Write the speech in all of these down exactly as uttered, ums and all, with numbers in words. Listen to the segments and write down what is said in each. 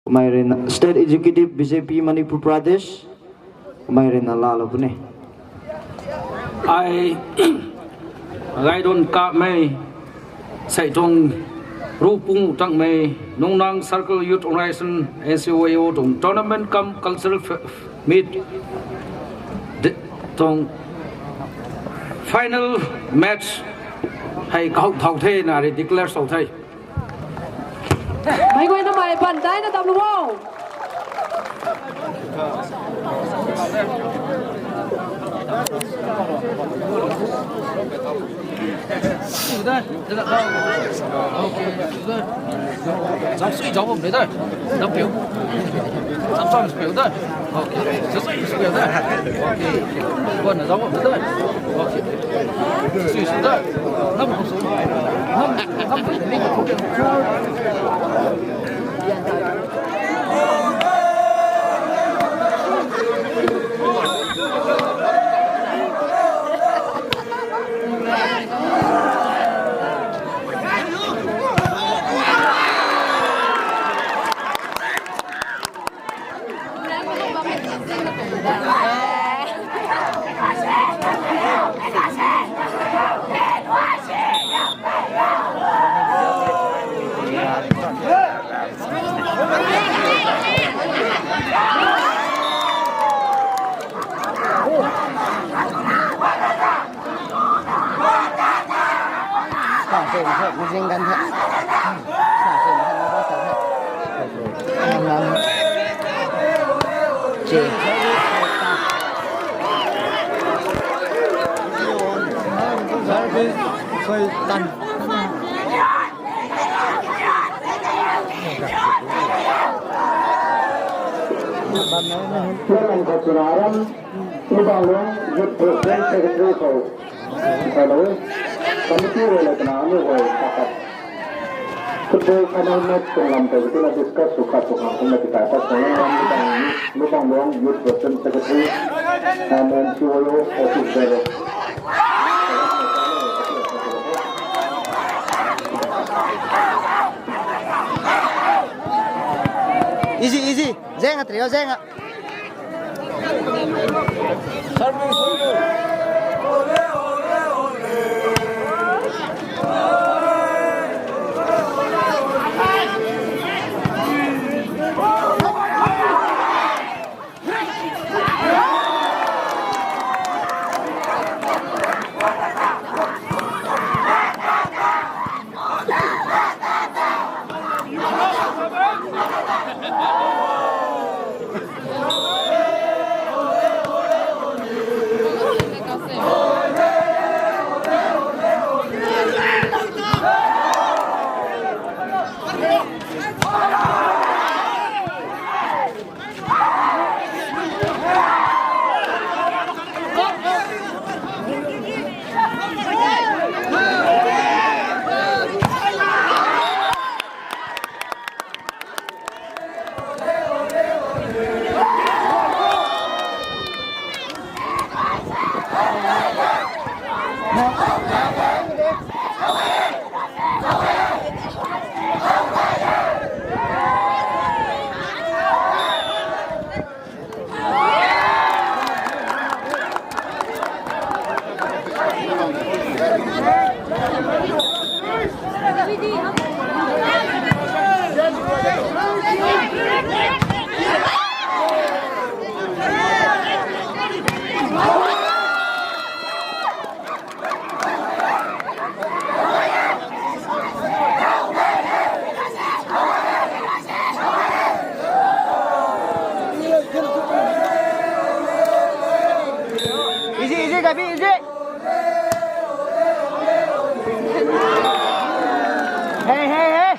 Kamei rui na State Executive B J P Manipur Pradesh, kamei rui na laalou puni. Ai, Gaidon Kapmei, Seitong Rupung Tangmei, Nungnang Circle Youth Organization, N C Y O tuang tournament cum cultural f-, meet, de, tuang final match hei kahou thau the na rui declare sw the. Mei guayna mei pan daina tam lu o. Zam sui zam bam de da. Zam piu. Zam sam piu da. Okay. Zam sui piu da. Okay. Guan na zam bam de da. Okay. Sui sui da. Nam sui. Nam, nam. Chairman khou chuna ram, Lubang Luang Youth President Secretary khou, hello, committee rui le kana anu rui kapat. Football final match tuang lam tei tina discuss sw khat sw khang kumna tikai pat sw ram Lubang, Lubang Luang Youth President Secretary, and then C Y O office bearer. Easy, easy. Zeng a trio, zeng a. Easy, easy, Gabi, easy. Hey, hey, hey.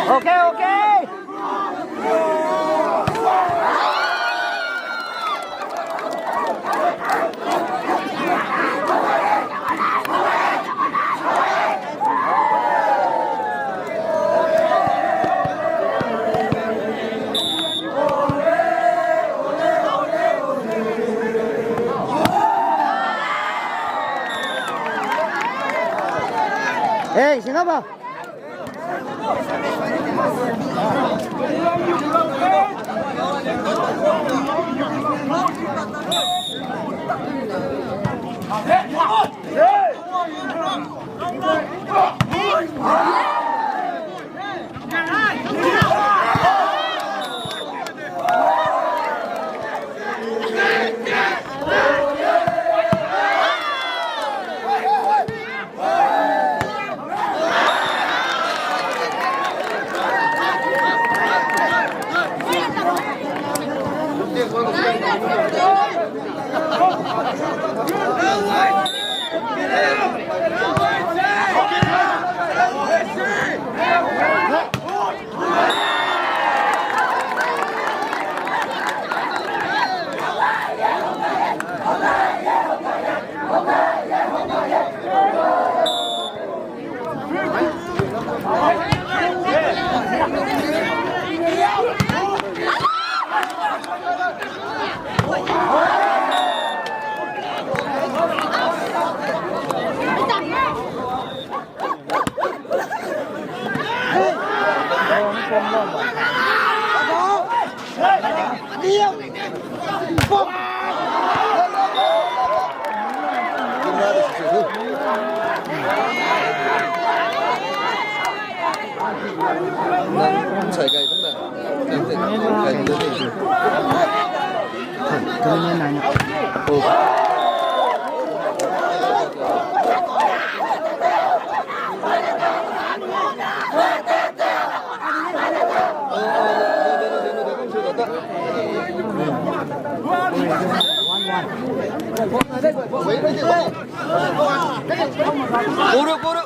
Okay, okay. Hey, singa ba. Kuru, kuru.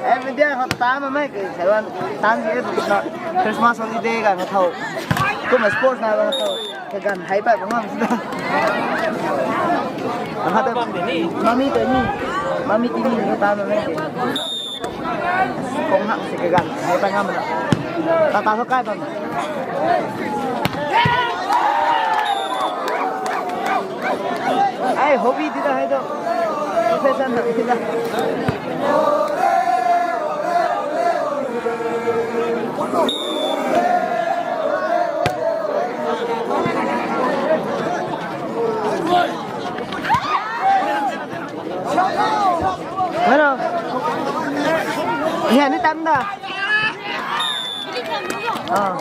Eh, media khou tan mak mei, kei sa lan tan si na Christmas holiday ganv khou, kumna sports na ganv khou, kaganv hei pat bam ngam si na. Ang khat mami tei ni, mami tei ni khou tan mak mei. Kong hak si kaganv hei pat ngam na. Tata khou kai bam. Ai, hobby di da hei tu. Profession na di da. Hello. Hian ni tan da. Ah.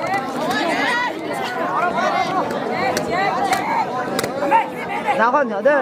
Nau khou nau de.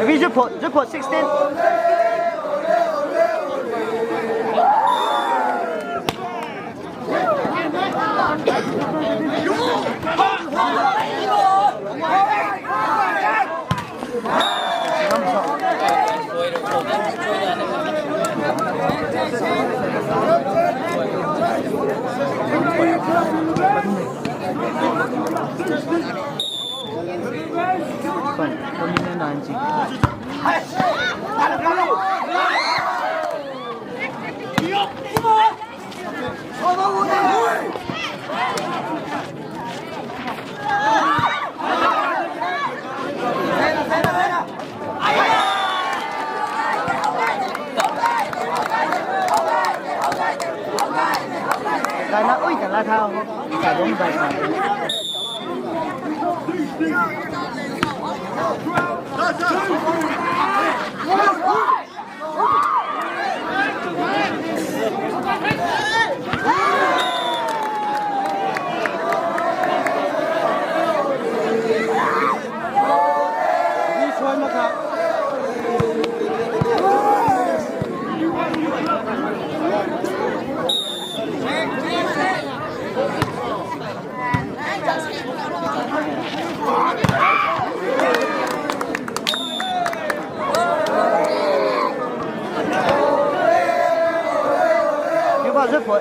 Maybe zero point, zero point sixteen. Gana ui ta la tha, ka dong zai sa.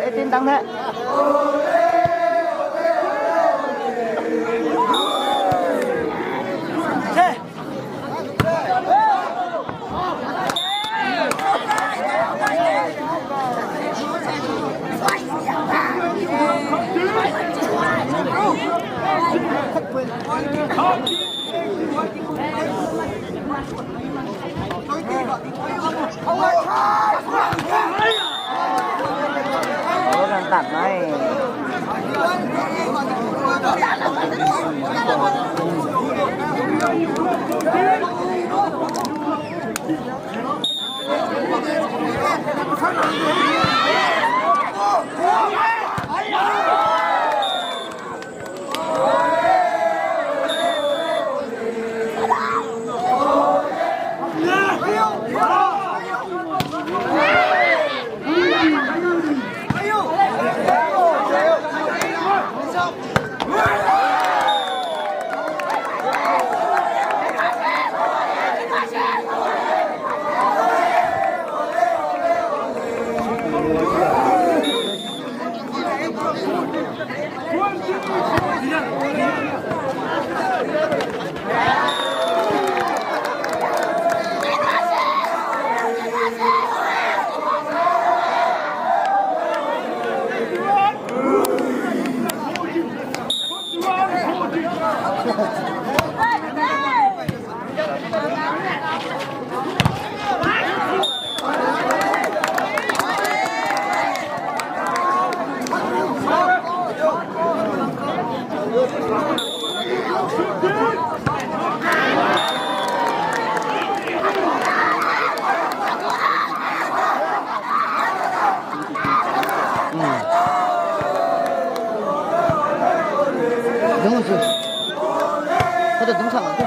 Eighteen tang the. Dungc sw. Kata dungc sa tu.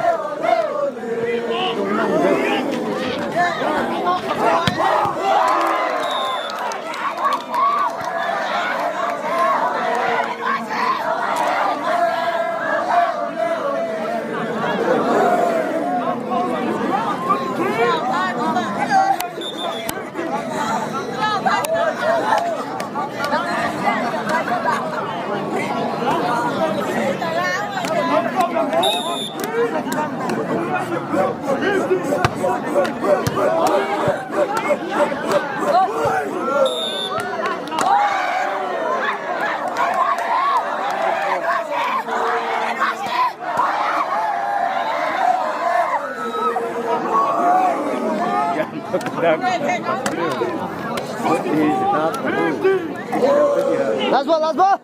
Last ball, last ball.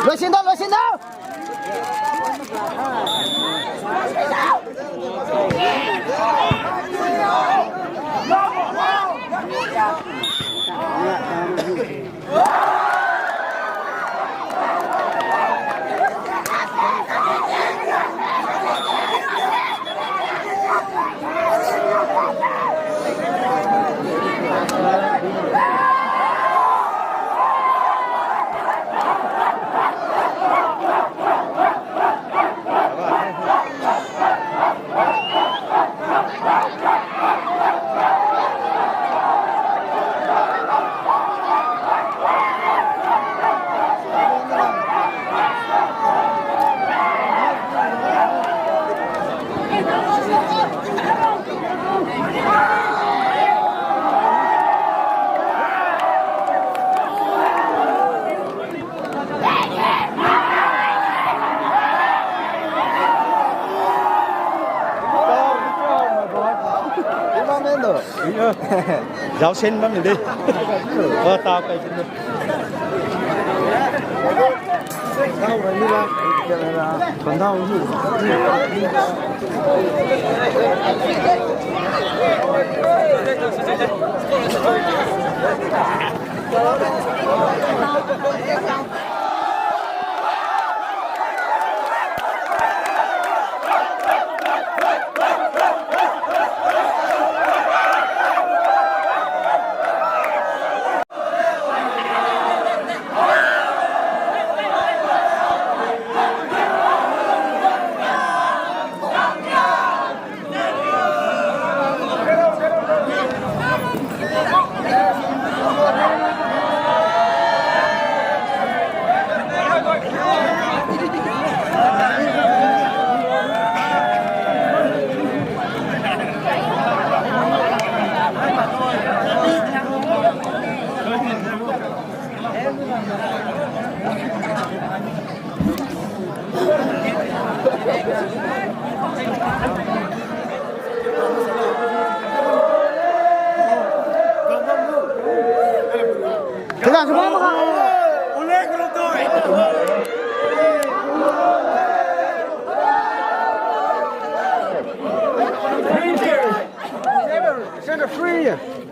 Loisin da, loisin da! Zausen bam de. Wa ta kai. Three cheers. Send a free.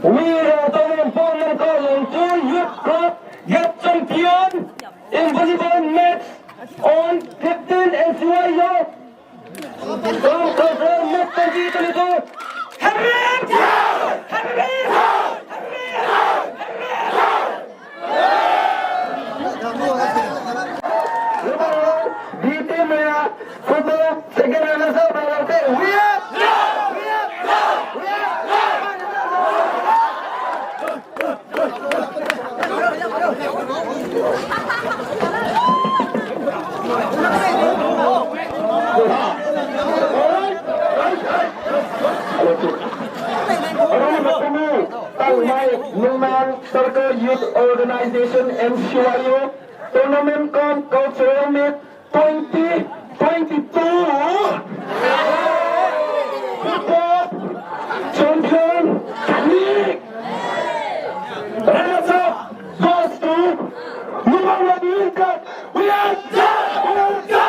We are the Tongleng Pon Nang Kau Lungchu Youth Club get champion in volleyball match on fifteen N C Y Yo. Come, come, come, match twenty twenty-two. Hooray! Hooray! Hooray! Hooray! Hooray! Nungnan Circle Youth Organization, N C Y O, Tournament cum Cultural Meet twenty twenty-two Football Champion League. Runners up goes to Numbang Ladi Inkat. We are done! We are done!